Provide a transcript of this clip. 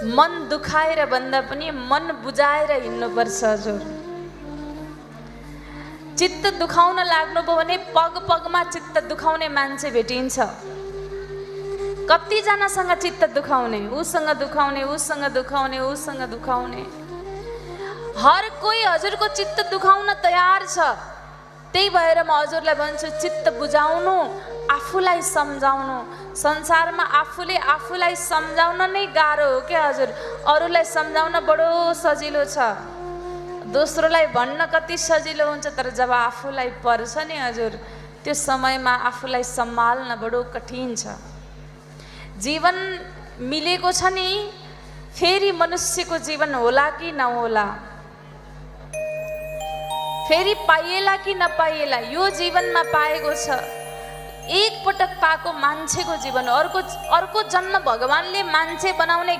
मन दुखाएर भन्दा पनि मन बुझाएर हिँड्नुपर्छ हजुर। चित्त दुखाउन लाग्नुभयो भने पग पगमा चित्त दुखाउने मान्छे भेटिन्छ। कतिजनासँग चित्त दुखाउने, उसँग दुखाउने, उसँग दुखाउने, उसँग दुखाउने, हर कोही हजुरको चित्त दुखाउन तयार छ। त्यही भएर म हजुरलाई भन्छु, चित्त बुझाउनु, आफूलाई सम्झाउनु। संसारमा आफूले आफूलाई सम्झाउन नै गाह्रो हो क्या हजुर। अरूलाई सम्झाउन बडो सजिलो छ, दोस्रोलाई भन्न कति सजिलो हुन्छ, तर जब आफूलाई पर्छ नि हजुर, त्यो समयमा आफूलाई सम्हाल्न बडो कठिन छ। जीवन मिलेको छ नि, फेरि मनुष्यको जीवन होला कि नहोला, फेरि पाइएला कि नपाइएला, यो जीवनमा पाएको छ। एक पटक पाएको मान्छेको जीवन, अर्को जन्म भगवानले मान्छे बनाउने